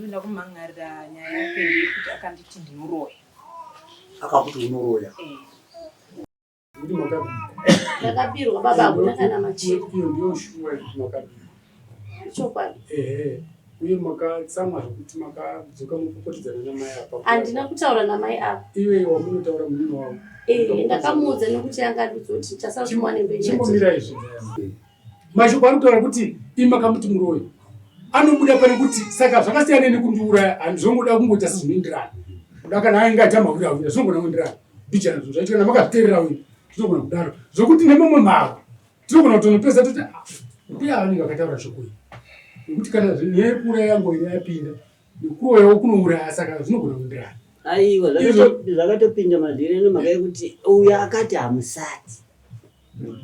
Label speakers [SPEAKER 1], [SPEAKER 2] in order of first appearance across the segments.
[SPEAKER 1] Mukadzi uyu ndakumhan'arira nyaya yake ndeyekuti akanditi ndinoroya.
[SPEAKER 2] Akakuti unoroya?
[SPEAKER 1] Eh.
[SPEAKER 3] Ndakabirwa baba, hakuna kana machira.
[SPEAKER 4] Iyo ndiyo shuwa yekuti makabirwa.
[SPEAKER 3] Chokwadi.
[SPEAKER 4] Ehe. Uye makatsamwa zvekuti makadzoka mupopotedzana namai apa.
[SPEAKER 3] Handina kutaura namai apa.
[SPEAKER 4] Iwe wamunotaura murume wavo.
[SPEAKER 3] Eh, ndakamuudza nekuti yanga andiudza kuti chasara timuwane mberi.
[SPEAKER 4] Chimbomira izvi. Mashoko ari kutaura kuti imi makamuti muroyi anobuda pane kuti saka zvakasiyana nekundiuraya, handizongoda kungoita sezvinoenderana kuda kana ainge aita mawiri awira zvinogona kuenderana mbijana zvinhu zvacho kana makazviteerera uyu zvinogona kudaro zvokuti nemamwe mavo tinogona kutonopedza toti ah, mbuya vanenge vakataura shoko iri nekuti kana nyaya yekuuraya yangu ine yapinda nekuroyawo kunouraya saka zvinogona kuenderana.
[SPEAKER 5] Aiwa, zvakatopinda mazviri nemhaka yekuti uyo akati hamusati,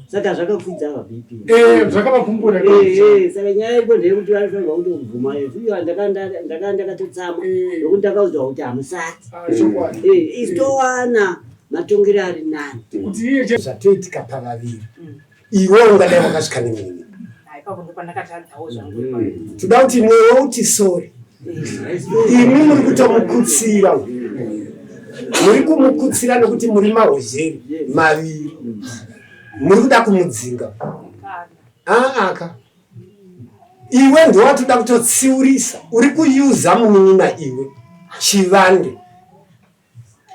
[SPEAKER 5] saka zvakakwidza ava BP.
[SPEAKER 4] Zvakavakumbura.
[SPEAKER 5] Saka nyaya iripo ndeyekuti vanofanirwa kutobvuma iyo ndakanga ndakatotsamwa nokuti ndakaudzwa kuti hamusati.
[SPEAKER 4] Ah,
[SPEAKER 5] Isu towana matongero ari nani.
[SPEAKER 4] Kuti iye
[SPEAKER 6] Zvatoitika pavaviri, iwe ungadai wakasvika nemini.
[SPEAKER 1] Ah, ipapo ndopandakatadzawo zvangu ipapo.
[SPEAKER 6] Toda kuti newe uti sorry. Imi muri kutomukutsira, muri kumukutsira nekuti muri mahozheri maviri, muri kuda kumudzinga.
[SPEAKER 1] Kana.
[SPEAKER 6] Aaka, iwe ndowatoda kutotsiurisa, uri kuyuza munin'ina iwe chivande.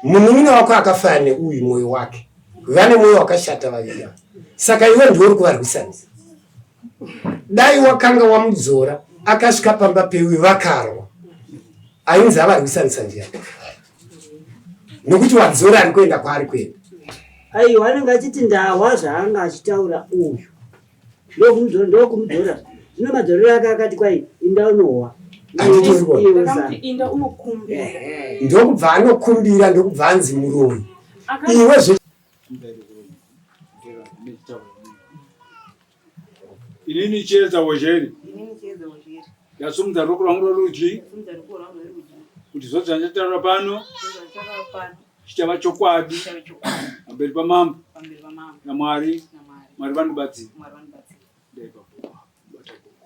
[SPEAKER 6] Munin'ina wako akafaya neuyu mwoyo wake, vane mwoyo wakashata vaviri ava, saka iwe ndiwe uri kuvarwisanisa. Dai wakanga wamudzora akasvika pamba peuyu vakarwa, ainzi avarwisanisa ndiani? Nokuti wadzora ari kuenda kwaari kuenda.
[SPEAKER 5] Aiwa, anenge achiti ndahwa zvaanga achitaura uyu, ndokumudzora ndokumudzora. Zvino madzorero ake akati kwai inda unohwa.
[SPEAKER 6] Handitori.
[SPEAKER 5] Iwe
[SPEAKER 1] Ndakamuti inda unokumbira.
[SPEAKER 6] Ndokubva anokumbira, ndokubva anzi muroyi. Iwe zve
[SPEAKER 2] Inini Chiedza Wozheri
[SPEAKER 1] Inini Chiedza Wozheri.
[SPEAKER 2] ndasumudza ruoko rwangu rworudyi
[SPEAKER 1] Ndasumudza ruoko rwangu rwerudyi.
[SPEAKER 2] kuti zvose zvandataura pano
[SPEAKER 1] Zvose zvandataura pano
[SPEAKER 2] chichava chokwadi
[SPEAKER 1] chichave chokwadi
[SPEAKER 2] pamberi pamambo
[SPEAKER 1] pamberi pamambo
[SPEAKER 2] naMwari.
[SPEAKER 1] naMwari.
[SPEAKER 2] Mwari vandibatsire.
[SPEAKER 1] Mwari vandibatsire.
[SPEAKER 2] Dai papo bata boko.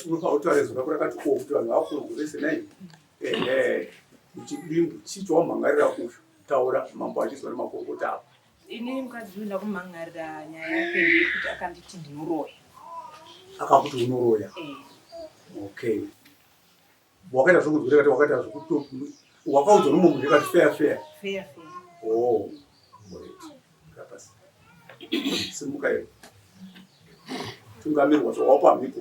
[SPEAKER 7] Unofanira kutaura izwi rako rakati o kuti vanhu vakunzwe vese nai. Ehe, uchidimbu chii chawamhangarira uyu? Taura mambo achizwa nemakorokota ako.
[SPEAKER 1] Inini mukadzi uyu ndakumhan'arira nyaya yake ndeyekuti akanditi ndinoroya.
[SPEAKER 7] Akakuti unoroya?
[SPEAKER 1] Eh.
[SPEAKER 7] Okay, wakaita zvokunzwa kati wakaita zvokuto wakaudzwa nomumwe munhu yakati fair fair?
[SPEAKER 1] Fair fair.
[SPEAKER 7] Oh, right. Kapasi. Simuka iwe, tungamirwa zvawapa mhiko.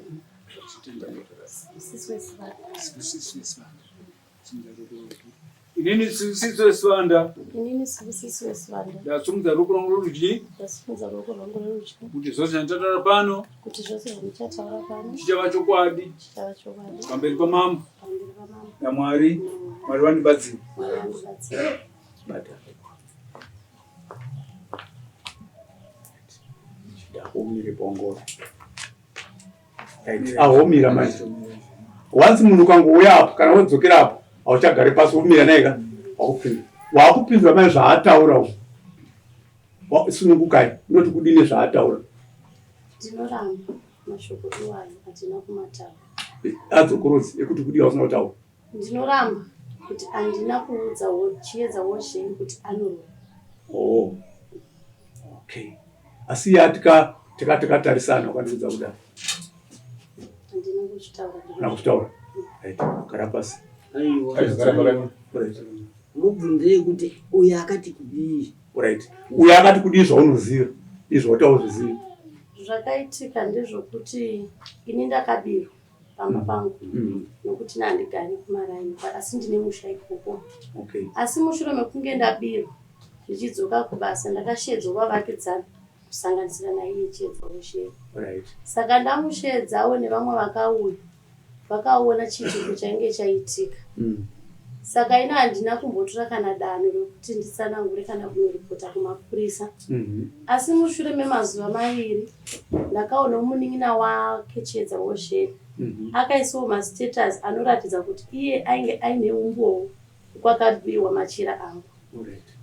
[SPEAKER 2] Inini Sibusiso Sibanda
[SPEAKER 3] Inini Sibusiso Sibanda
[SPEAKER 2] ndasumudza ruoko rwangu rworudyi
[SPEAKER 3] ndasumudza ruoko rwangu rwerudyi
[SPEAKER 2] kuti zvose zvandataura pano
[SPEAKER 3] kuti zvose zvandichataura pano
[SPEAKER 2] chichava chokwadi
[SPEAKER 3] chichava chokwadi
[SPEAKER 2] pamberi pamambo
[SPEAKER 3] pamberi pamambo
[SPEAKER 2] naMwari. Mwari vandibatsire.
[SPEAKER 3] Mwari vandibatsire.
[SPEAKER 7] Bata. Umire bongoro. Right. Ahomira manje. Once munhu ukangouya apo kana wodzokera apo hauchagari pasi, womira naye ka wakupindura. Wakupindura manje zvaataura uyu. Sunungukai. Unoti kudini zvaataura?
[SPEAKER 3] Ndinoramba mashoko iwayo, hatina kumataura.
[SPEAKER 7] Adzokorodzi ekuti kudii hausina kutaura.
[SPEAKER 3] Ndinoramba kuti handina kuudza Chiedza Wozheni kuti anoroya.
[SPEAKER 7] Oh. Okay. Asi ya tika tika tikatarisana ukandiudza kudaro.
[SPEAKER 3] Handina kuzvitaura.
[SPEAKER 7] Kana kuzvitaura. Right. Gara pasi.
[SPEAKER 5] Aiwa.
[SPEAKER 7] Gara pasi. Right.
[SPEAKER 5] Mubvunzei kuti uyu akati kudii.
[SPEAKER 7] Right. Uyu akati kudii zvaunoziva. Izvo watauzviziva.
[SPEAKER 3] Zvakaitika ndezvokuti ini ndakabirwa pamba pangu nokuti nandigari kumaraini, asi ndine musha ikoko. Asi mushure mekunge ndabirwa, ndichidzoka kubasa ndakashedzwa vavakidzani kusanganisira naiye Chiedza Wozheri. Saka ndamushedzawo nevamwe vakauya vakaona chiitiko chainge chaitika. Saka ino handina kumbotora kana danho rekuti nditsanangure kana kunoripota kumapurisa. Asi mushure memazuva 2 ndakaona munin'ina wake Chiedza Wozheri akaisawo mastatus anoratidza kuti iye ainge aine umbowo kwakabiwa machira angu.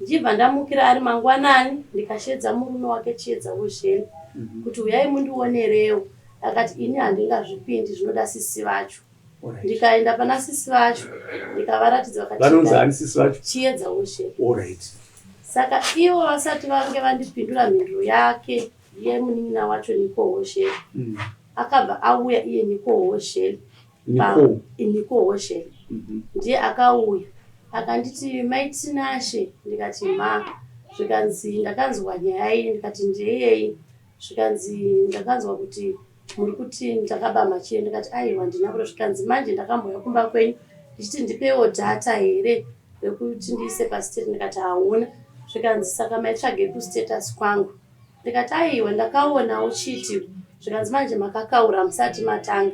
[SPEAKER 3] Ndichibva ndamukira ari mangwanani ndikashedza murume wake Chiedza Wozheni mhm. kuti huyai mundionerewo. Akati ini handingazvipindi zvinoda sisi vacho. Ndikaenda pana sisi vacho ndikavaratidza
[SPEAKER 8] vakati vanonzi ani sisi vacho?
[SPEAKER 3] Chiedza Wozheni. Alright. Saka ivo vasati vange vandipindura mhinduro yake yemunin'ina wacho Niko Wozheni. Mm. Akabva auya iye Niko Wozheni. Niko Hoshel mhm. ndiye akauya akanditi mai Tinashe ndikati ma zvikanzi ndakanzwa nyaya iyi ndikati ndeyei zvikanzi ndakanzwa kuti muri kuti ndakaba machire ndikati aiwa ndina kuda zvikanzi manje ndakambouya kumba kwenyu ndichiti ndipewo data here rekuti ndiise pastate ndikati hauna zvikanzi saka maitsvage kustatus kwangu Ndikati aiwa ndakaona uchiti zvikanzi manje makakaura hamusati matanga.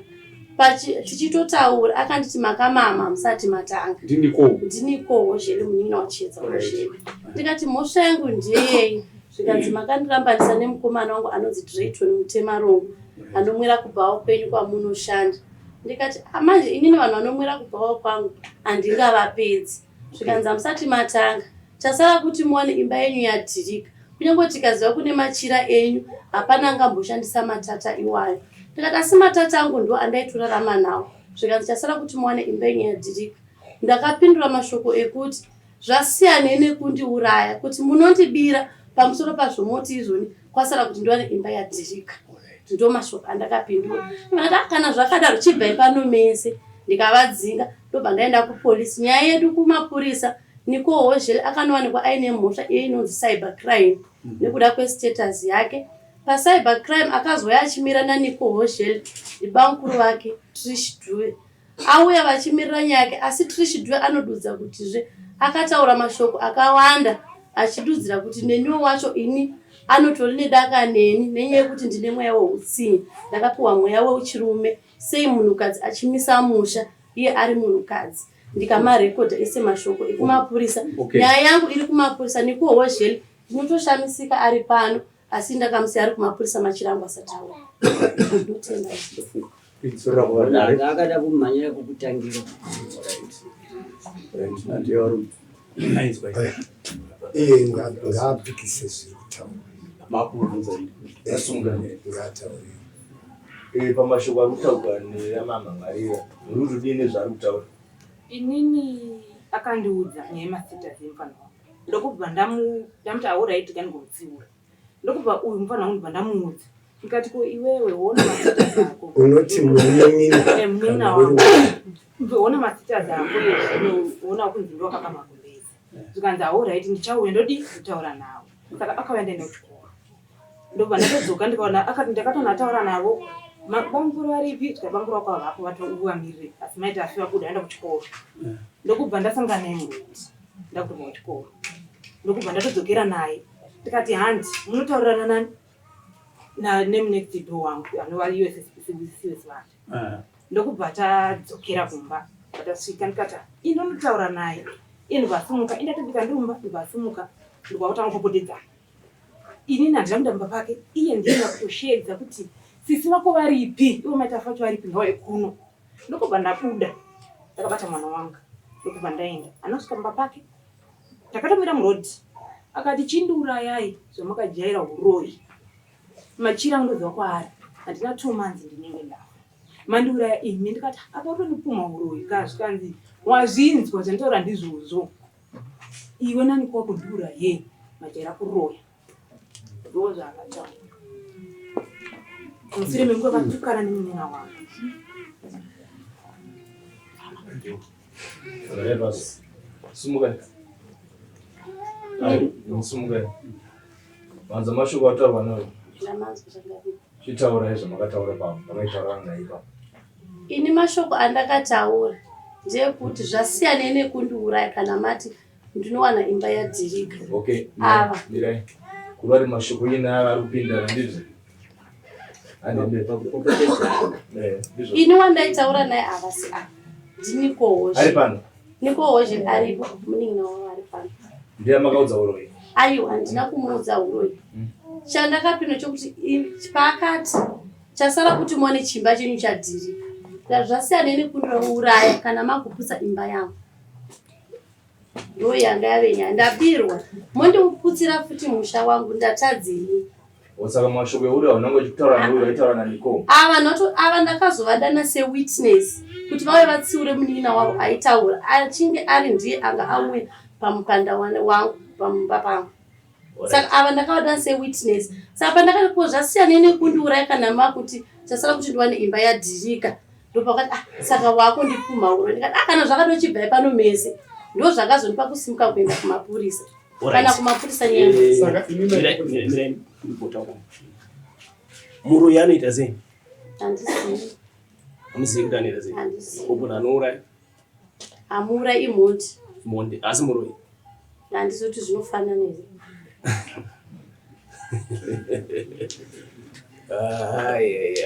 [SPEAKER 3] Tichitotaura akanditi makamama hamusati matanga.
[SPEAKER 8] Ndiniko.
[SPEAKER 3] Ndiniko Hozheri munin'ina waChiedza Hozheri. Ndikati mhosva yangu ndeyei zvikanzi makandirambanisa nemukomana wangu anonzi Drayton Mutemarongo anomwira kubhawa kwenyu kwamunoshanda. Ndikati ah, manje inini vanhu vanomwira kubhawa kwangu handingavapedzi. Zvikanzi hamusati matanga. Chasara kuti muwane imba yenyu yadhirika. Kunyange tikaziva kune machira enyu hapana angamboshandisa matata iwayo. Ndikati asi matata angu ndiwo andaitorarama nawo. Zvikanzi chasara kuti muwane imba yenyu yadhirika. Ndakapindura mashoko ekuti zvasiyanei nekundiuraya kuti munondibira pamusoro pazvo moti izvoni kwasara kuti ndiwane imba yadhirika. Ndo mashoko andakapindura. Ndikati ah, kana zvakadaro chibvai pano mese. Ndikavadzinga ndobva ndaenda kupolisi. Nyaya yedu kumapurisa Nicole Hozhele akanowanikwa aine mhosva iyo inonzi cyber crime mhm. nekuda kwestatus yake. Pacyber crime akazouya achimira naNicole Hozhele ndibamukuru vake Trish Dube. Auya vachimirira nyaya yake asi Trish Dube anodudza kutizve akataura mashoko akawanda achidudzira kuti neniwo wacho ini anotori nedaka neni nenyaya yekuti ndine mweya weutsinye ndakapiwa mweya weuchirume sei munhukadzi achimisa musha iye ari munhukadzi ndikamarekodha ese mashoko ekumapurisa okay. nyaya yangu iri kumapurisa nekuhozheli ndinotoshamisika ari pano asi ndakamusiya ari kumapurisa machirangu asati auya ndotenda
[SPEAKER 5] akada kumhanyira kukutangira
[SPEAKER 6] iye ngaapikise zviri kutaura ngaataure
[SPEAKER 9] Eh, pamashoko ari kutaurwa neamamhangarira muri kuti kudii nezvaari kutaura
[SPEAKER 1] inini akandiudza nyaya yemastatus emufana wangu ndokubva ndamuti aoraiti kandigomutsiura ndokubva uyu mufana wangu ndibva ndamuudza ndikati ko iwewe hona mastatus ako
[SPEAKER 6] unoti munin'ina
[SPEAKER 1] eh, munin'ina wangu hona mastatus ako ezvino hona kunzi ndiwakaba magumbezi zvikanzi aoraiti ndichauya ndodii kutaura nawo saka akauya ndaenda kuchikoro ndobva ndatodzoka ndikaona akati ndakatoona ataura navo bamukuru varipi tikati bamukuru vako havapo vatovamirire asi maiti afi vabuda aenda kuchikoro ndokubva ndasangana naye muroad ndakutobva kuchikoro ndokubva ndatodzokera naye ndikati handi munotaurirana nani nemunext door wangu anova uss vacho ah. ndokubva tadzokera kumba patasvika ndikati inonotaura naye iye ndobva asimuka indatobika ndiri mumba ndobva asimuka ndobva kutanga kupopotedzana inini handina kuenda mumba pake iye ndiye akutosheedza kuti sisi vako varipi ivo maita facho varipi ngauye kuno ndokubva ndabuda ndakabata mwana wangu ndokubva ndaenda anosvika mumba pake takatomira muroad akati chindiurayai zvamakajaira uroyi machira angu ndoziva kwaari handina months ndinenge ndafa mandiuraya imi ndikati apa utondipumha uroyi ka zvikanzi wazvinzwa zvanditaura ndizvozvo iwe nani kwako ndiuraye majaira kuroya ndo zvaakataura mushure menguva vatukana nemunina wangu
[SPEAKER 9] Sumukai. Sumukai. Vanza mashoko ataurwa nayo. Chitaurai zvamakataura pamwe, pamaitaura naye ipapo.
[SPEAKER 3] Ini mashoko andakataura ndeyekuti zvasiyanei nekundiuraya kana mati ndinowana imba yadhirika.
[SPEAKER 9] Okay, ava. Mirai. Kuvari mashoko ina ava ari kupindana ndizvo.
[SPEAKER 3] Ini wandaitaura naye havasi ava. Ndinikohozhe.
[SPEAKER 9] Ari pano.
[SPEAKER 3] Nikohozhe aripo, munin'ina wavo ari pano.
[SPEAKER 9] Ndiye makaudza uroyi?
[SPEAKER 3] Aiwa, handina kumuudza uroyi. Hmm. Chandakapindwa chokuti paakati chasara kuti muone chimba chenyu chadhirika. Zvasiyana nekundiuraya kana makuputsa imba yangu. Ndo yanga yave nyaya. Ndabirwa. Mondiputsira futi musha wangu ndatadzei?
[SPEAKER 9] Saka mashoko ekuti hauna uchitaura neuyu waitaura naNicole.
[SPEAKER 3] Ava noto ava ndakazovadana sewitness kuti vauye vatsiure munin'ina wavo aitaura achinge ari ndiye anga auya pamukanda wangu pamumba pangu. Saka ava ndakavadana sewitness. Saka pandakati ko zvasiyana nekundiuraya kana makuti chasara kuti ndiwane imba yadhirika. Ndopakati ah saka wako ndipumha uro ndikati ah kana zvakatochibvai pano mese. Ndozvakazondipa kusimuka kuenda kumapurisa. Kana kumapurisa nyaya.
[SPEAKER 4] Eh, saka imi
[SPEAKER 8] muroyi anoita sei?
[SPEAKER 3] Handizivi.
[SPEAKER 8] Hamuzivi kuti anoita sei?
[SPEAKER 3] Handizivi.
[SPEAKER 8] Ko munhu anouraya?
[SPEAKER 3] Amuurayi imhondi.
[SPEAKER 8] Mhondi asi muroyi.
[SPEAKER 3] Handizivi kuti zvinofanana here.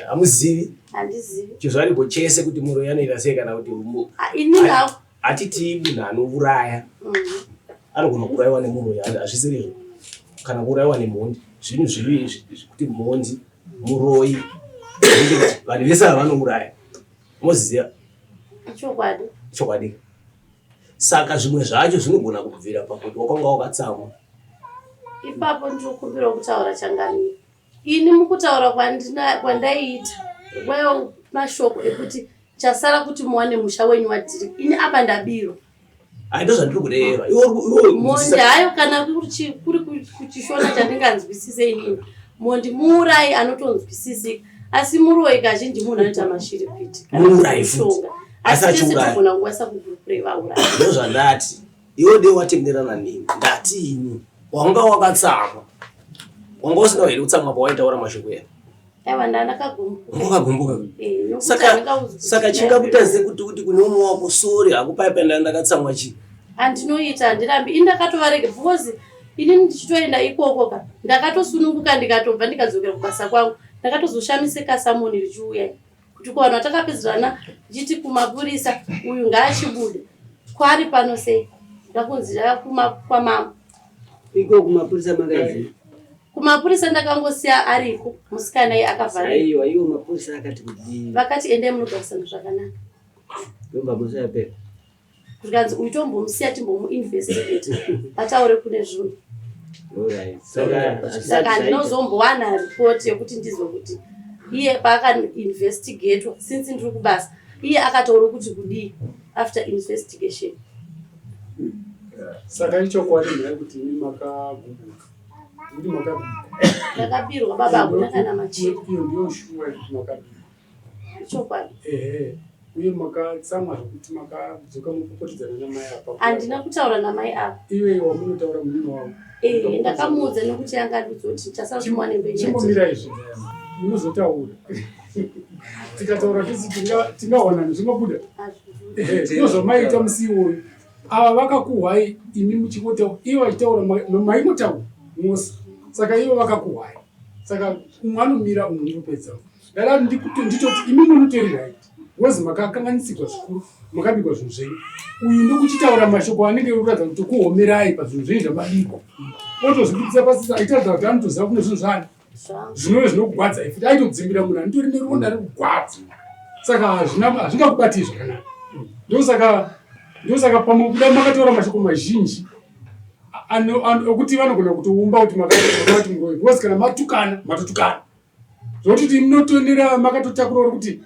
[SPEAKER 8] Hamuzivi?
[SPEAKER 3] Handizivi.
[SPEAKER 8] Chizvariko chese kuti muroyi anoita sei kana kuti
[SPEAKER 3] ah, ini hangu
[SPEAKER 8] hatiti munhu anouraya anogona kuurayiwa nemuroyi hazvisirizvo kana kuurayiwa nemhondi zvinhu zvivi zvekuti mhondi muroyi vanhu vese ava vanouraya moziziva
[SPEAKER 3] chokwadi
[SPEAKER 8] chokwadi saka zvimwe zvacho zvinogona kubvira pakuti wakanga wakatsamwa
[SPEAKER 3] ipapo ndinokumbira kutaura changamire Ini mukutaura kwandaiita kwaiva mashoko ekuti chasara kuti muwane musha wenyu wadhiri ini apa ndabirwa.
[SPEAKER 8] Hayi ndozvandiri kureva.
[SPEAKER 3] Mhondi hayo kana kuri kuchishona chandinganzwisise inini. Mhondi muurayi anotonzwisisika asi muroyi kazhinji munhu anoita mashiripiti.
[SPEAKER 8] Muurayi futi.
[SPEAKER 3] Asi tese tinogona kukwanisa kukureva urayi.
[SPEAKER 8] Ndozvandati. Iwe dei watenderana neni ndati ini wanga wakatsamwa wanga usina here kutsamwa pawaitaura mashoko ya
[SPEAKER 3] aiwa ndandakagumbuka
[SPEAKER 8] wakagumbuka
[SPEAKER 3] eh,
[SPEAKER 8] saka saka chingakuita sekuti kuti kune umwe wako sorry hakupai penda ndakatsamwa chii
[SPEAKER 3] andinoita handirambi ini ndakatovarege because ini ndichitoenda ikoko ka ndakatosununguka ndikatobva ndikadzokera kubasa kwangu ndakatozoshamisika samoni richiuya kuti kuvanhu vatakapedzerana ndichiti kumapurisa uyu ngaachibude kwari pano sei ndakunzi kwamambo
[SPEAKER 5] iko kumapurisa makaizii
[SPEAKER 3] kumapurisa ndakangosiya ariko musikana iye akavhariwa
[SPEAKER 5] iwo mapurisa akati kudii
[SPEAKER 3] vakati endai munogarisana zvakanaka
[SPEAKER 5] ndobva mhosva yapera
[SPEAKER 3] zvikanzi uyu tombomusiya timbomuinvestigate ataure kune zvinhu saka handinozombowana report yekuti ndizwe kuti iye paakainvestigatwa since ndiri kubasa iye akataura kuti kudii after investigation
[SPEAKER 4] saka ichokwadi nhai kuti imi makagumbuka kuti makabirwa
[SPEAKER 3] ndakabirwa baba hakuna kana machira
[SPEAKER 4] iyo ndiyo shuwa yekuti makabirwa
[SPEAKER 3] Chokwadi.
[SPEAKER 4] Ehe. Uye makatsamwa zvekuti makadzoka mupopotedzana namai apa.
[SPEAKER 3] Handina kutaura namai apa.
[SPEAKER 4] Iwe wamunotaura murume wavo.
[SPEAKER 3] Eh, ndakamuudza nekuti yanga andiudza kuti chasara kuti muwane mberi.
[SPEAKER 4] Chimbomira izvi. Munozotaura. Tikataura tisi tingawanana zvingabuda. Ehe, ndozvamaita musi iwoyo. Ava vakakuhwai imi muchingotaura, ivo vachitaura maingotaura mose. Saka ivo vakakuhwai. Saka umwe anomira umwe unopedza. Ndada nditoti imi munotori right because makakanganisigwa zvikuru makabikwa zvinhu zvenyu uyu ndokuchitaura mashoko anenge kuratidza kuti kuomerai pazvinhu zvenyu zvamabikwa otozvibudisa pasisa aitaridza kuti anotoziva kune zvinhu zvani zvinove zvinokugwadzai futi aitodzimbira munhu anitori neronda rekugwadza saka hazvingakubatii zvakanaka ndosaka ndosaka pamwe kuda makataura mashoko mazhinji okuti vanogona kutoumba kuti makati muroyi because kana matukana matotukana Zvekuti munotonera makatotakura uri kuti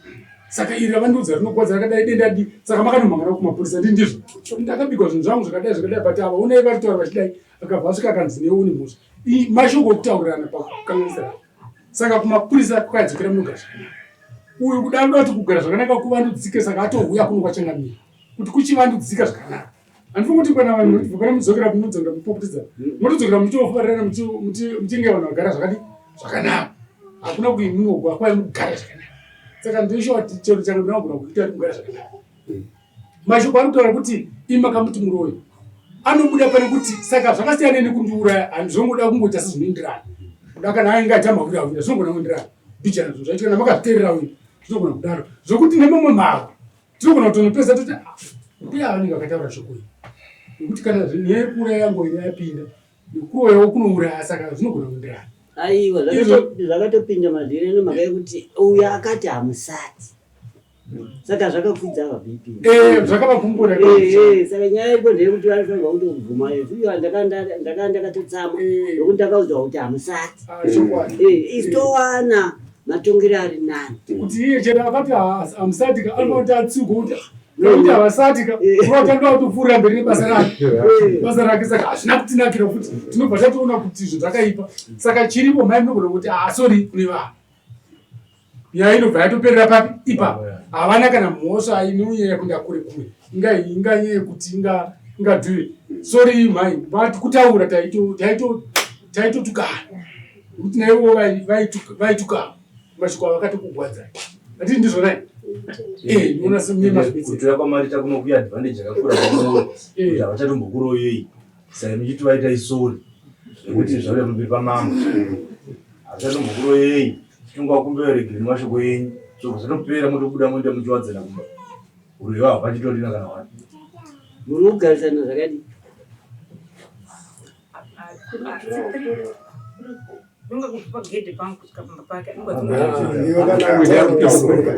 [SPEAKER 4] saka iri ravandiudza rinogwadza rakadai denda di saka makanomhangana kumapurisa ndi ndizvo ndakabigwa zvinhu zvangu zvakadai zvakadai but ava unai varitaura vachidai akabva asvika akanzi newe une mhosva mashoko okutaurirana pakukanganisira saka kumapurisa kwakadzokera munogara zvakanaka uyu kuda kuda kuti kugara zvakanaka kuvandudzike saka atouya kuno kwachangamira kuti kuchivandudzika zvakanaka Handifungi kuti kana vanhu vokana mudzokera munodzokera mupopotedza motodzokera muchiofarana muchinge vanhu vagara zvakadi zvakanaka hakuna kuti munogwa kwai mugara zvakanaka saka ndishuwa kuti chero changa ndinogona kuita kuti mugara zvakanaka mashoko ari kutaura kuti imi makamuti muroyi anobuda pane kuti saka zvakasiyana nekundiuraya handizongoda kungoita sezvinoenderana kuda kana ainge aita mawiri awira zvinogona kuenderana mbijana zvinhu zvacho kana makazviteerera uyu zvinogona kudaro zvokuti nemamwe mavo Tinogona kutonopedza toti ah, mbuya vanenge vakataura shoko iri nekuti kana nyaya yekuuraya yangu ine yapinda nekuroyawo kunouraya saka zvinogona kuenderana.
[SPEAKER 5] Aiwa zvakatopinda mazviri nemhaka yekuti uyo akati hamusati. Saka zvakakwidza ava BP.
[SPEAKER 4] Eh, zvakavakumbura.
[SPEAKER 5] Eh, eh, saka nyaya iripo ndeyekuti vanofanirwa kutobvuma iyo ndakanga ndakatotsamwa nokuti ndakaudzwa kuti hamusati.
[SPEAKER 4] Ah,
[SPEAKER 5] Eh, isu towana matongero ari nani.
[SPEAKER 4] Kuti iye chero akati hamusati ka anofanira kuti atsiurwe kuti nekuti havasati ka unotanga kutopfuurira mberi nebasa rake basa rake saka hazvina kutinakira futi tinobva tatoona kuti izvo zvakaipa saka chiripo mai munogona kuti asori ah, kune vanhu nyaya inobva yatoperera papi ipapo havana kana mhosva inonyanya kuenda kure kure inga inga nyaya yekuti inga ingadhuve sorry mai but kutaura taitotukana nekuti naivo vaitukana mashoko avakatokugwadzai atii ndizvonai eh,
[SPEAKER 9] kutora kwamari takunokuya advantage yakakura kwamuri eh. kuti havachatombokuroyei saka muchiti vaita isori zvekuti zvauya pamberi pamambo havachatombokuroyei tingovakumbira regere nemashoko enyu zvobva zvatopera motobuda moenda muchiwadzana kumba uroyi wavo hapachitorina kana wani
[SPEAKER 5] muri kugarisana zvakadii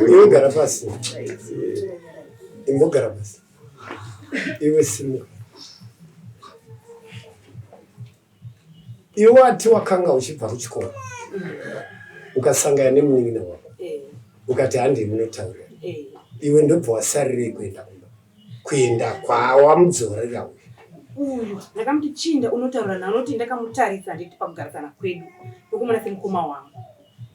[SPEAKER 6] Iwe gara pasi, imbogara pasi iwe, simuka iwe. Wati wakanga uchibva kuchikoro ukasangana nemunin'ina wako ukati handei munotaurira, iwe ndobva wasarirei kuenda kumba kuenda kwawamudzorera uyu?
[SPEAKER 1] Uyu ndakamuti chinda unotaura nanoti ndakamutarisa handiti pakugarisana kwedu ndokumona semukoma wangu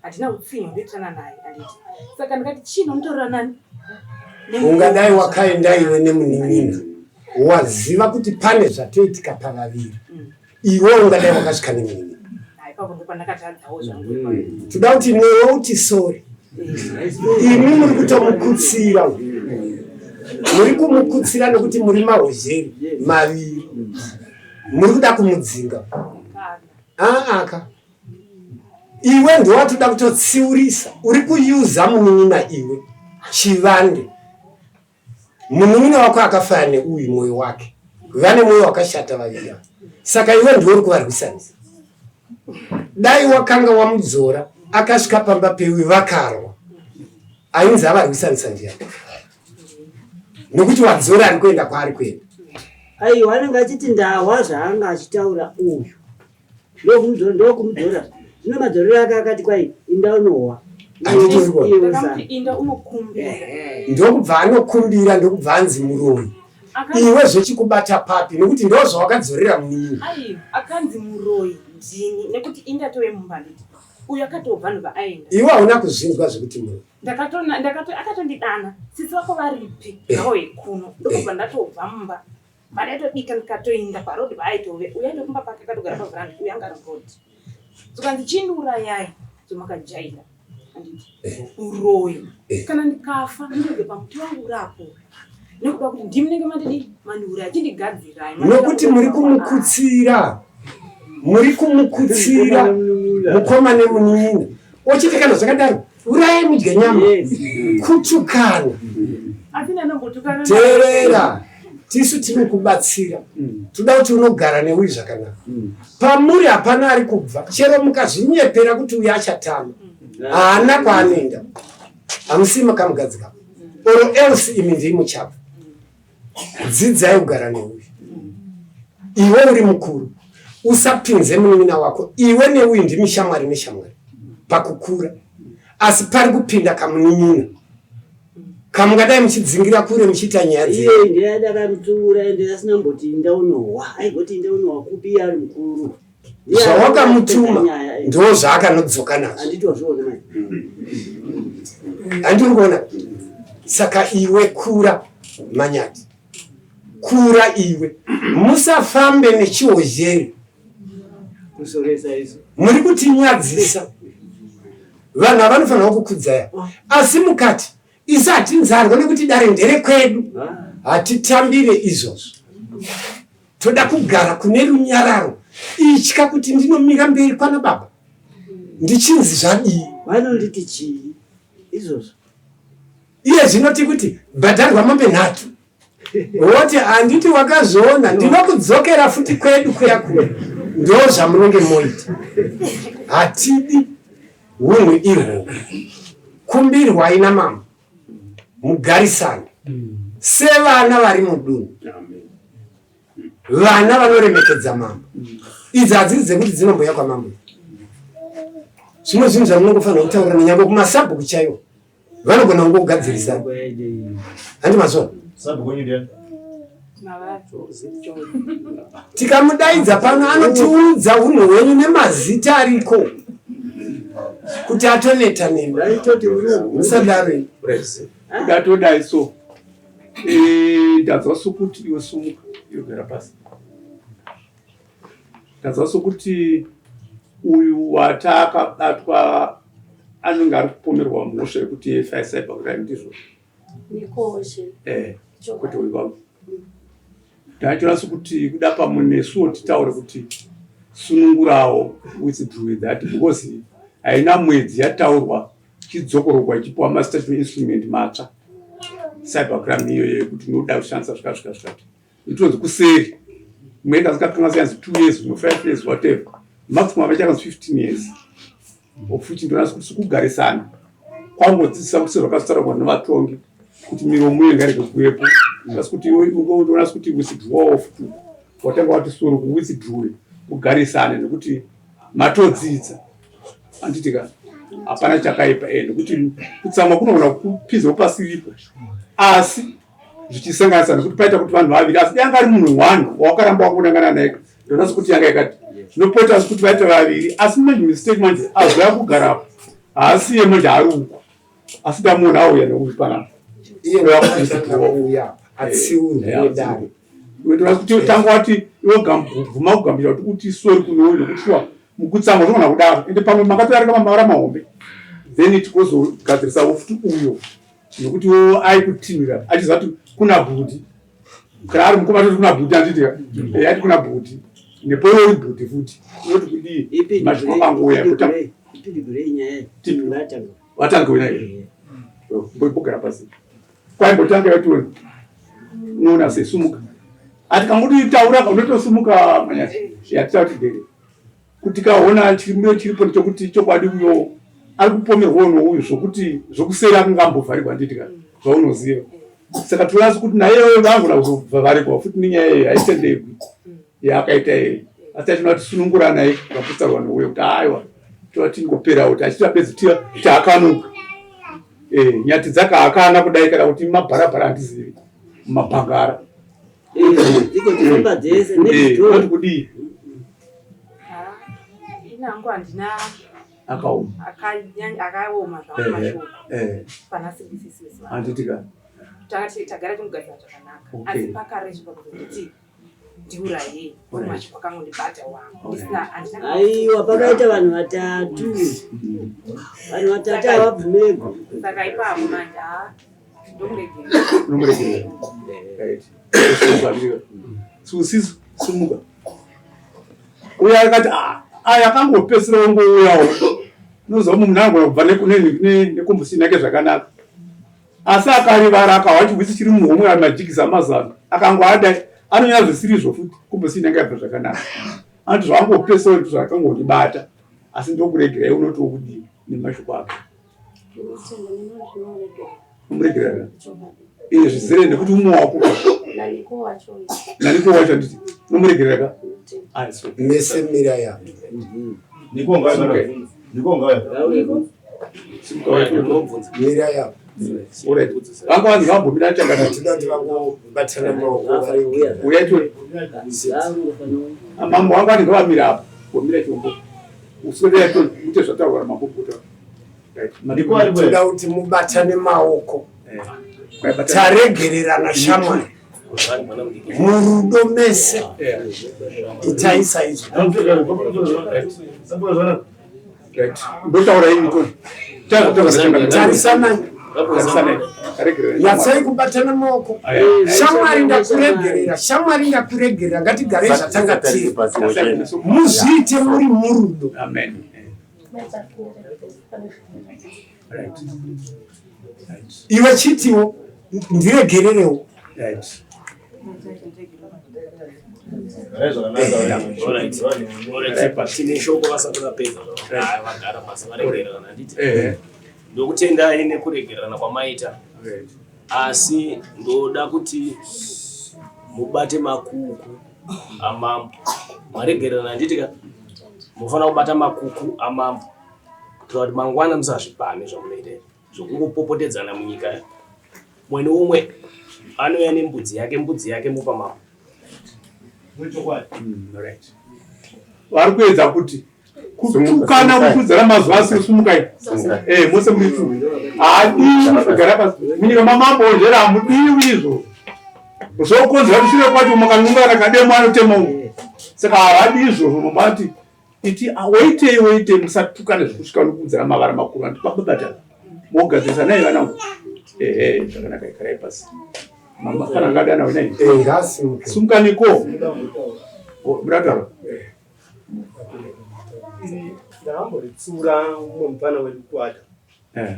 [SPEAKER 1] handina utsinye hundoitirana naye handiti saka ndikati chinda unotaurira nani?
[SPEAKER 6] Ungadai wakaenda iwe nemunin'ina waziva kuti pane zvatoitika pavaviri iwe ungadai wakasvika nemunin'ina.
[SPEAKER 1] Ipapo ndopandakatadzawo zvangu ipapo.
[SPEAKER 6] Toda kuti newe uti sori imi muri kutomukutsira, muri kumukutsira nekuti muri mahozheri maviri muri kuda kumudzinga. Aaka iwe ndowatoda kutotsiurisa, uri kuyuza munin'ina iwe chivande. Munin'ina wako akafaya neuyu mwoyo wake, vane mwoyo wakashata vaviri ava, saka iwe ndiwe uri kuvarwisanisa. Dai wakanga wamudzora akasvika pamba peuyu vakarwa, ainzi avarwisanisa ndiani? Nokuti wadzora ari kuenda kwaari kuenda.
[SPEAKER 5] Aiwa, anenge achiti ndahwa zvaanga achitaura uyu ndokumudzora zvino madzorero ake akati kwai inda unohwa.
[SPEAKER 1] Ndakamuti inda unokumbira.
[SPEAKER 6] Ndokubva anokumbira, ndokubva anzi muroyi. Iwe zvechikubata papi nekuti ndo zvawakadzorera munin'ina?
[SPEAKER 1] Aiwa, akanzi muroyi ndini nekuti inda tove mumba handiti uyu akatobva ndobva aenda.
[SPEAKER 6] Iwe hauna kuzvinzwa zvekuti muroyi?
[SPEAKER 1] Ndakatona ndakato akatondidana sisi vako varipi ngavauye kuno ndokubva ndatobva mumba pandaitobika ndikatoinda paroad paaitove uyu aende kumba pake akatogara pavheranda uyu anga ari muroad zvikanzi chindiurayai zvamakajaira handiti uroyi kana ndikafa ndinobve pamuti wangu urapo nekuda kuti ndimi munenge mandidii mandiuraya chindigadzirai.
[SPEAKER 6] Nokuti muri kumukutsira, muri kumukutsira mukoma nemunin'ina ochiti kana zvakadaro urayai mudye nyama, kutukana.
[SPEAKER 1] Asi ndanombotukana.
[SPEAKER 6] Teerera, tisu tiri kubatsira, toda kuti unogara neuyu zvakanaka. Pamuri hapana ari kubva, chero mukazvinyepera kuti uyu achatama haana kwaanoenda, hamusi makamugadzika or else imi ndii muchabva. Dzidzai kugara neuyu. Iwe uri mukuru, usapinze munin'ina wako. Iwe neuyu ndimi shamwari neshamwari pakukura, asi pari kupinda kamunin'ina kamungadai muchidzingira kure muchiita nyaya
[SPEAKER 5] dzenyu. Iye ndiye adakamutsiura ende asina mboti inda unohwa, aigoti inda unohwa kupi iye ari mukuru.
[SPEAKER 6] Zvawakamutuma ndo zvaakanodzoka nazvo.
[SPEAKER 5] Handiti wazviona mai?
[SPEAKER 6] Handiri kuona. Saka iwe kura manyati, kura iwe, musafambe nechihozheri.
[SPEAKER 5] Kusoresa isu.
[SPEAKER 6] Muri kutinyadzisa. Vanhu havanofanirwa kukudzaya, asi mukati isu hatinzarwo nekuti dare nderekwedu, hatitambire izvozvo. Toda kugara kune runyararo. Itya kuti ndinomira mberi kwana baba ndichinzi zvadii?
[SPEAKER 5] Vanonditi chii izvozvo?
[SPEAKER 6] Iye zvino tikuti bhadharwa mombe 3 woti handiti wakazviona, ndinokudzokera futi kwedu kuya kuya. Ndo zvamunenge moita. Hatidi hunhu ihwohwo. Kumbirwai namambo. Mugarisane sevana vari mudunhu. Vana vanoremekedza mambo. Idzi hadzisi dzekuti dzinombouya kwamambo. Zvimwe zvinhu zvamunongofanira kutaurana nyangwe kumasabhuku chaiwo. Vanogona kungogadzirisa. Handi mazvona? Tikamudaidza pano anotiudza hunhu hwenyu nemazita ariko kuti atoneta nemi. Musadaro.
[SPEAKER 7] Ndatodai so. Eh, ndanzwa sokuti iwe sumuka iwe gara pasi. Ndanzwa sokuti uyu wataakabatwa anenge ari kupomerwa mhosva yekuti cyber crime ndizvo.
[SPEAKER 3] Nikoshe.
[SPEAKER 7] Eh, kuti uyu wangu. Ndachiona sokuti kuda pamwe nesuwo titaure kuti sunungurawo withdraw that because haina mwedzi yataurwa chidzokorogwa ichipiwa mastatutory instrument matsva cyber crime iyoyo yekuti unoda kushandisa zvika zvika zvikati itonzi kuseri imwe ikazikakanganisa yanzi 2 years imwe 5 years whatever maximum vacho yakanzi 15 years of which ndonasi kuti sikugarisana kwangodzidzisa kuti sezvakazitaurwa nevatongi kuti miromo iyo ngairege kuvepo asi kuti ndonasi kuti withdraw of two watanga wati soro kuwithdraw kugarisane nekuti matodzidza handiti ka hapana chakaipa e nekuti kutsamwa kunogona kupinzwa pasiripo asi zvichisanganisa nekuti paita kuti vanhu vaviri asi dai anga ari munhu one wawakaramba wakunangana naye ndonasi kuti yanga yakati zvinopota asi kuti vaita vaviri asi manje mistake manje azoya kugarapo haasiye manje ari uko asi ndamuona auya nekuti panapa
[SPEAKER 6] iye uya atsiurwe nedare
[SPEAKER 7] kuti tanga wati iwe bvuma kugambira kuti uti sori kunowe nekuti shuwa mukutsamwa zvinogona kudaro ende pamwe makatodarika mamavara mahombe then tigozogadzirisawo futi uyo nekuti wo aikutinhira achiziva kuti kuna bhuti kana ari mukoma toti kuna bhuti anditi eh, ati kuna bhuti nepo iwe uri bhuti futi unoti kudii mashoko akangouya watanga wena here mbogara pasi kwaimbotanga yationa unoona sesumuka ati kangoti taura unotosumuka manyasi yatitaura tigere kuti kaona chirimo chiripo ndechekuti chokwadi uyo ari kupomerwawo nouyu zvokuti zvokuseri akangambovharigwa handiti ka zvaunoziva saka torazi kuti naiyeyo vangona kuzovharigwa futi nenyaya iyi haitendegwi yaakaita iyi asi tachinoda tisunungura naye kaputsarwa nouyo kuti aiwa toda tingoperawo kuti achita bedzi tiakanuka eh, nyati dzakaakana kudai kana kuti mabharabhara handizivi mumabhangara
[SPEAKER 5] Dziko dzese
[SPEAKER 7] eh,
[SPEAKER 5] next
[SPEAKER 7] kudii
[SPEAKER 1] Ini hangu handina
[SPEAKER 7] akaoma
[SPEAKER 1] akaoma zvangu mashoko pana sibisisi
[SPEAKER 7] handiti ka
[SPEAKER 1] takati tagara timugadzira zvakanaka asi pakaresva kuzonditi ndiurayei mashoko akangondibata wangu ndisina handina
[SPEAKER 5] Aiwa pakaita vanhu vatatu. Vanhu vatatu havabvumegwi.
[SPEAKER 1] Saka ipapo manje haa ndomuregerera.
[SPEAKER 7] Unomuregerera. Right. Sisi sumuka. Uya akati ah aya akangopedzisira ongouyawo. Unoziva munhu anogona kubva nekumbusini yake zvakanaka. Asi akarivara akahwa chihwitsi chiri muhomwe ari majigisi amazana akangoadai anonyora zvisiri izvo futi kumbusini yanga yabva zvakanaka. Anoti zvangopedzisira kuti zvakangondibata asi ndokuregerai unoti wokudii nemashoko ake. Umuregerera. Iye zvizere nekuti umwe wako. Naniko wacho handiti. Unomuregerera ka?
[SPEAKER 6] Mese mira ya.
[SPEAKER 9] Niko ngaya. Niko ngaya.
[SPEAKER 6] Mira ya.
[SPEAKER 7] Vanga vanzi vambomira chakana.
[SPEAKER 6] Tinoda kuti vangobatana maoko vari
[SPEAKER 7] uya tione. Mambo wanga vanenge vamira apo. Vomira chombo. Uswedera tione ute zvataurwa namambo kutaura.
[SPEAKER 6] Toda kuti mubatane maoko taregererana shamwari murudo mese itai saizvo tarisanai nyatsai kubatana maoko shamwari ndakuregerera shamwari ndakuregerera ngatigarei zvatanga tiri muzviite muri murudo Iwe chitiwo ndiregererewo.
[SPEAKER 8] Tine shoko vasati vapedza vagara pasi varegererana handiti? Ndokutendai nekuregererana kwamaita. Asi ndoda kuti mubate makuku amambo. Maregererana handiti ka? Munofanira kubata makuku amambo kuitira kuti mangwana musazvipamhe zvamunoita izvi zvokungopopotedzana munyika. Mumwe neumwe anouya nembudzi yake, mbudzi yake mopa mambo.
[SPEAKER 7] Right. Vari kuedza kuti kutukana kutudzana mazuva asiri sumukai eh mose muri tu haadiwi kugara pasi munyika mamambo ozhera hamudiwi izvo zvokonzera kuti shure kwacho makanungana kademo anotema uko saka havadi izvozvo mamati iti ah, waitei waitei musatukane zvekusvika nokuudzana mavara makuru andi pababatana mogadzirisa nai vanangu ehe zvakanaka ikarai pasi mama kana ngadana wenai eh, sumukaniko murataura eh.
[SPEAKER 10] Ndakamboritsura mumwe mupfana wedu kuada eh.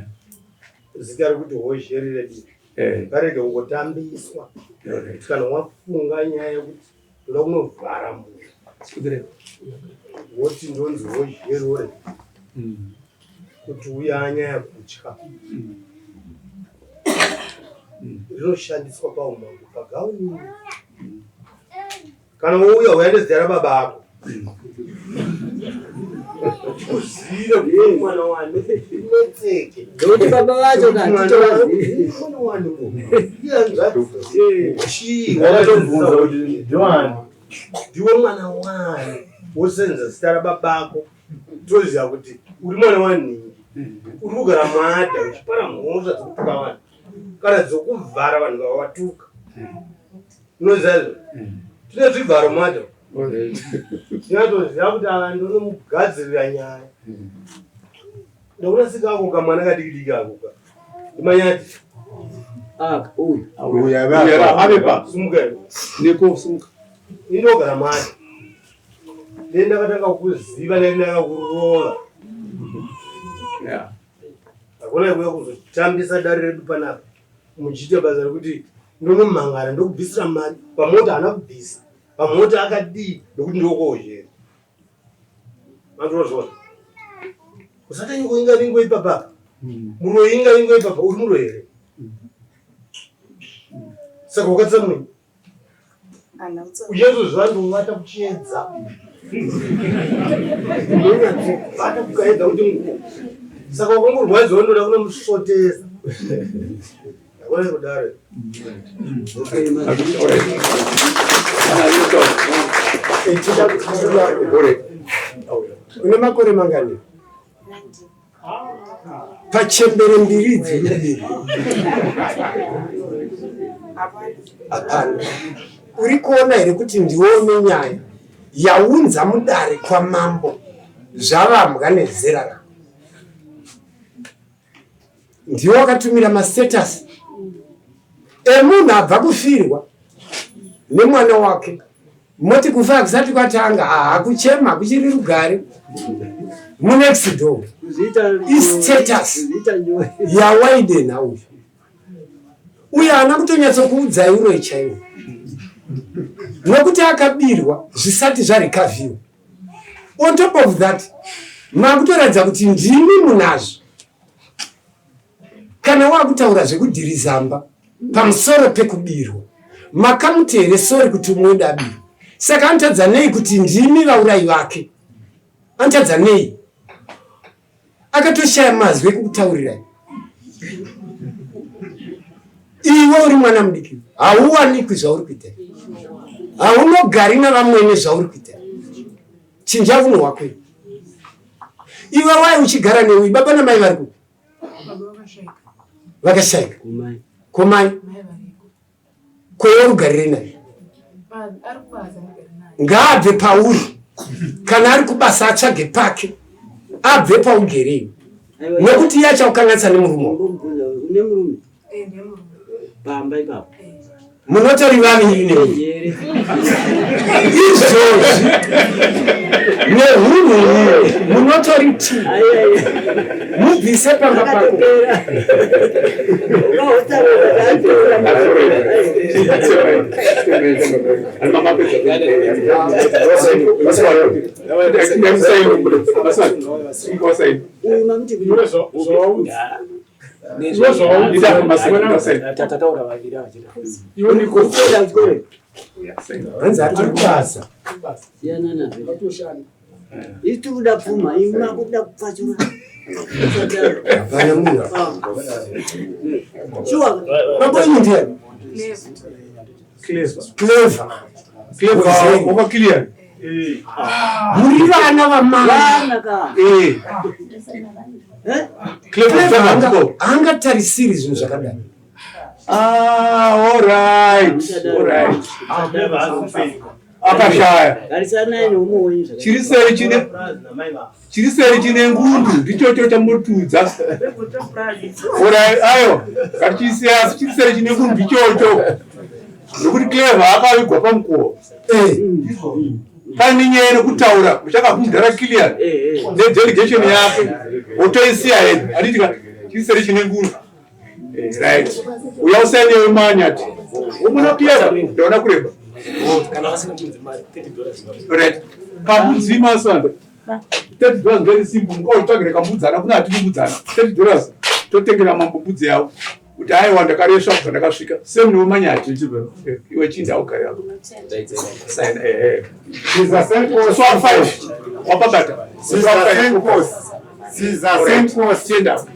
[SPEAKER 10] zita rekuti hozheri redu eh. ngarege kungotambiswa kuti kana wafunga nyaya yekuti ndoda kunovhara munhu woti ndonzi hozheri ore hmm. kuti uya anyaya kutya hmm. rinoshandiswa paumambo pagauni Kana wouya uya nezita rababa ako. Uzive kuti mwana wani netseke.
[SPEAKER 5] Ndokuti baba vacho katitovazivi.
[SPEAKER 10] Mwana wani iye chii
[SPEAKER 9] wakatobvunza kuti ndiwani?
[SPEAKER 10] Ndiwe mwana wani wosenza zita rababa ako toziva kuti uri mwana wanhingi uri kugara maadha uchipara mhosva dzekutuka vanhu kana dzokuvhara vanhu vawatuka unoziva izvo tine zvivharo macho tinatoziva kuti ava ndonomugadzirira nyaya ndokunasika ako kamwana kadiki diki ako ka ndimanyati sumuka
[SPEAKER 7] neko sumuka
[SPEAKER 10] indogara mati dei ndakatanga kuziva nai ndakakurova hakuna kuya kuzotambisa dare redu panapa muchiita basa rekuti ndonomhangara ndokubvisira mari pamota haana kubvisa pamota akadii ndokuti ndokoozhera mandirozvona usatanyiko inga ringo ipapa hmm. muroyi inga ringo ipapa uri muroyi here saka wakatsamwei Uchazozviva ndovata kuchiedza. Ndonyatsovata kukaedza kuti nguo. Saka wakangorwadziwa ndoda kunomusvotesa. Hakuna kudaro.
[SPEAKER 6] Une makore mangani? Pachembere mbiri idzi hapana. Uri kuona here kuti ndione nyaya yaunza mudare kwamambo zvavambwa nezera rako? Ndiwe wakatumira mastatus emunhu abva kufirwa nemwana wake moti kufa hakusati kwatanga hakuchema kuchiri rugare munext door istatus yawaidenha uyu uyo haana kutonyatsokuudzai uroyi chaiwo nokuti akabirwa zvisati zvarikavhiwa on top of that makutoratidza kuti ndimi munazvo Kana wakutaura zvekudhirizamba pamusoro pekubirwa makamuti here sorry kuti umwe wedu abirwa saka anotadza nei kuti ndimi vaurayi vake anotadza nei akatoshaya mazwi ekukutaurirai iwe uri mwana mudiki hauwanikwi zvauri kuita haunogari navamwene zvauri kuita chinja vunhu hwako iwe wai uchigara neuyu baba namai vari kupi vakashaika komai kwewe rugarire naye ngaabve pauri kana ari kubasa atsvage pake abve paugere iwe nekuti iye achakukanganisa nemurume
[SPEAKER 5] wako pamba ipapo
[SPEAKER 6] munotori vaviri nei izvozvi nehunhu munotori t mubvise pamba pako. Hanzi atiri kubasa.
[SPEAKER 5] Siyana nazvo. Isu tiri kuda pfuma, imi makuda kupfachura.
[SPEAKER 6] Hapana munhu.
[SPEAKER 5] Shuwa.
[SPEAKER 6] Mambo enyu ndiani?
[SPEAKER 7] Clever.
[SPEAKER 6] Clever.
[SPEAKER 7] Clever, waka clear.
[SPEAKER 6] Muri vana vamai.
[SPEAKER 5] Vana ka.
[SPEAKER 7] Eh.
[SPEAKER 5] Eh?
[SPEAKER 7] Clever
[SPEAKER 6] Clever
[SPEAKER 7] ndiko.
[SPEAKER 6] Haangatarisiri zvinhu zvakadai.
[SPEAKER 7] Ah, all right. All right. Akashaya.
[SPEAKER 5] Garisanai neumwe wenyu zvakanaka.
[SPEAKER 7] Chiri seri chine chiri seri chine ngundu ndichocho chamotudza. Alright, ayo. Ngatichisiya asi chiri seri chine ngundu ndichocho. Nokuti Clever akavigwa pamukova.
[SPEAKER 6] Eh.
[SPEAKER 7] Pane nyaya yekutaura uchakakudhara Kilian nedelegation yake wotoisiya hedu handiti ka chiri seri chine ngundu. Right. Uya usaine wemanyati. Umuna Pierre ndaona kureba.
[SPEAKER 8] Kana vasina mbudzi mari $30.
[SPEAKER 7] Right. Kambudzi masanda. $30 very simple. Mukaotsvagire kambudzana kuna hatidi mbudzana. $30 totengera mambo mbudzi yavo. Kuti aiwa ndakaresva kubva ndakasvika. Same newemanyati. Iwe chinda ugare yako. Sign eh.
[SPEAKER 11] Siza
[SPEAKER 7] So 5. Wapabata.
[SPEAKER 11] Siza Senkosi. Siza Senkosi.
[SPEAKER 7] Chenda.